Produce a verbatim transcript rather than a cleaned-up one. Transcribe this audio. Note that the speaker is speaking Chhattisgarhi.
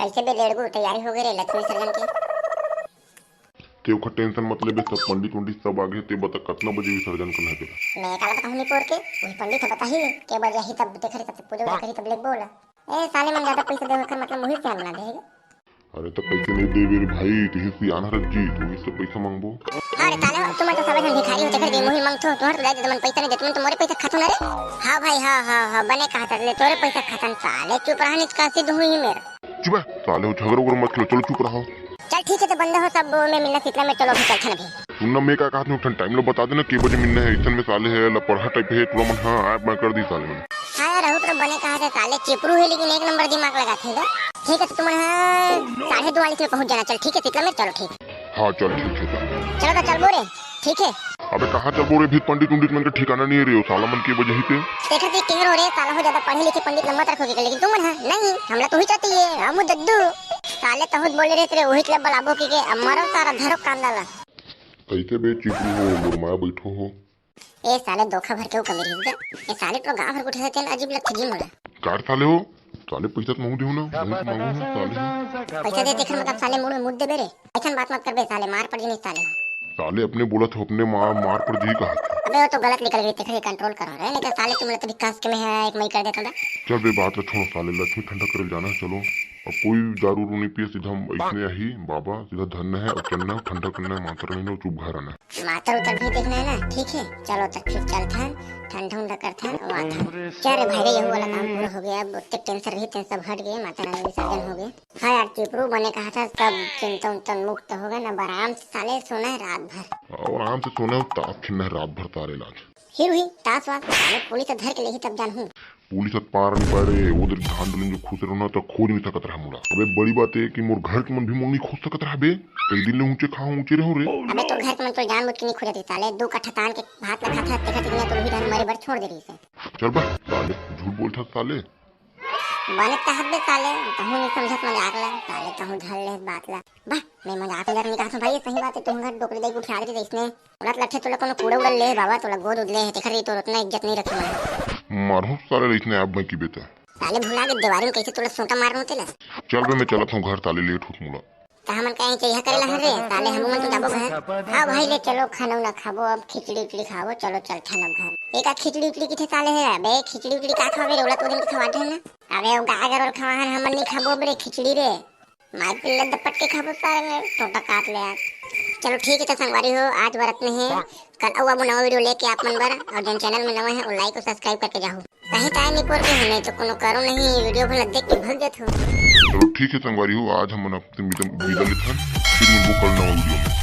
अइसे बे लेड़गू, तैयारी हो गे रे लक्ष्मी विसर्जन के? ते ओखर tension मत लेबे, सब पंडित उंडित सब आगे, ते बता कतना बजे विसर्जन करना हे तेला? मैं काला बताहूँ निपोर के, वही पंडित ह बताही, के बजे आही तब देख रही, तब पूजा उजा करी, तब लेगबो ओला। ए साले मन ज्यादा पैसा देवे कर मतलब मुही सियान बना देहे। अरे तो पैसे नहीं देबे रे भाई, तुही सियान हरत जी, तुही से पैसा मांगबो। हाँ रे साले, तुमन तो सबे झन भिखारी हो, तेकर के मुही मांगथो, तुहर तो दाई ददा मन पैसा नहीं दे, तुमन तो मोरे पैसा खाथो ना रे। हाँ भाई, हाँ, हाँ, हाँ, बने कहा था, ले तोरे पैसा खाथन साले, चुप रहा, नहीं तो कासी दूँ ही मेरा। चुप है, साले हो, झगड़ा उगड़ा मत खेलो, चलो चुप रहो। चल ठीक है, तो बंदा हो सब में मिलना सीतना में, चलो अभी चलथन अभी। सुनना, मैं का कहत हूँ, ठन time ला बता देना, के बजे मिलना है, इसन में साले है, लपड़हा type है, थोड़ा मन, हाँ, आप मैं कर दी साले मन। हाँ यार, रहू तो बने कहा थे, साले चिपरू है, लेकिन एक नंबर दिमाग लगा थे इधर। ठीक है, तो तुम, हाँ, साढ़े दो वाली में पहुँच जाना, चल ठीक है, सीतना में, चलो ठीक। हाँ, चल ठीक है, चल। चलो तो चल बोरे, ठीक है। अबे कहाँ चलबो रे, भी पंडित उंडित मन के ठिकाना नहीं है रे, ओ साला मन के वजह ही ते। देखा जी, कह रो रे, साला हो ज्यादा पढ़े लिखे पंडित लंबा तरक हो गया, लेकिन तुम मन, हाँ, नहीं, हमला तू ही चाहती है, हम दद्दू। साले तहुत बोले रे तेरे, वही तले बलाबो की के, अब मरो सारा धरो कांदा ला। कैसे बे चिपरू हो, मुरमाया बैठो हो? ए साले धोखा भर के वो कमी रही है। ए साले तो गांव भर उठे थे, अजीब लगथे जी मोला। कार साले हो, साले पैसा तो महू देहू ना, महू तो मांगू ना, साले हो। पैसा दे, तेखर मतलब साले मुड़ में मुड़ देबे रे। ऐसन बात मत करबे साले, मार पड़ जनी साले हो। साले अपने बोलत हो, अपने मार, मार पड़ जही कहा। अबे वो तो गलत निकल गई, तेखर के control करो रे, नहीं तो साले तुम लोग तो भी कस के में है, एक मई कर देता था। चल बे, बात ला छोड़ो साले, लक्ष्मी ठंडा करे जाना है, चलो। अब कोई दारू उरू नहीं पिए, सीधा हम ऐसने आही बाबा, सीधा धरना है और चलना है, ठंडा करना है, माता रानी ने चुप घर आना है। मातर उतर भी देखना है ना, ठीक है, चलो तब फिर चलथन, ठंडा उंडा करथन, वाथन। क्या रे भाई रे, यहू वाला काम पूरा हो गया, अब ओतेक tension रही, tension सब हट गए, माता रानी विसर्जन हो गए। हाँ यार, चिपरू बने कहा था, सब चिंता उंतन मुक्त हो गए ना, अब आराम से साले सोना है रात भर। और आराम से सोना है, ताश खेलना है रात भर तारे लाज। फिर हुई ताश वाश, साले पुलिस धर के लेही तब जानहूँ। पुलिस हर पार नहीं पाए रे, उधर धान डोली में जो खुश रहो ना, तो खोज नहीं सकत रहा मोला। अबे बड़ी बात है कि मोर घर के मन भी मोला नहीं खोज सकत रहा बे। कई दिन ले ऊंचे खाओ, ऊंचे रहो रे। अबे तोर घर के मन तो जानबूझ के नहीं खोजत रही साले, दो कट्ठा तान के भात ला खाता, तेखर तिनिया तो लोही धान मरे बर छोड़ दे रही से। चल बा साले, झूठ बोलत हस साले। बने तहत बे साले, कहूँ नहीं समझत मजाक ला, साले कहूँ झल ले बात ला। बा, मैं मजाक मजाक नहीं कहत हूँ भाई, सही बात है, तुम घर डोकरी दाई उठा दे जैसने। ओला तो लट्ठे तोला कोनो कूड़ा उड़ा ले बाबा, तोला गोद उद ले है, तेखर रही तोर उतना इज्जत नहीं रखे मैं। मारहूँ साले इसने आप मैं की बेटा। साले भुला के देवारी में कैसे तोला सोटा मारनू तेला। चल बे, मैं चलत हूँ घर, साले लेट होत मोला। तो हमन कहीं चाहिए करे ला रे, साले हम मन तो जाबो घर। हाँ भाई ले चलो, खाना उना खाबो, अब खिचड़ी उचड़ी खाबो, चलो चलथन अब घर। एक आध खिचड़ी उचड़ी किथे साले है, अबे खिचड़ी उचड़ी का खावे रे, ओला तो दिन के खवा दे ना। अबे वो गाय गरु खवा है, हमन नहीं खाबो अब रे खिचड़ी रे। मार पिल्ला दपट के खाबो सारे में, टोटा काट ले यार। चलो ठीक है, तो संगवारी हो, आज बर अतने है। कल अउ आबो नवा video लेके आप मन बर, और जन channel में नवा है, वो like और subscribe करके जाहू। कहीं ताय नहीं पोर के हो, नहीं तो कोनो करो नहीं, video भला देख के भग जात हो। चलो ठीक है संगवारी हो, आज हमन आपसे विदा, विदा लेथन, फिर मिलबो कल नवा video में।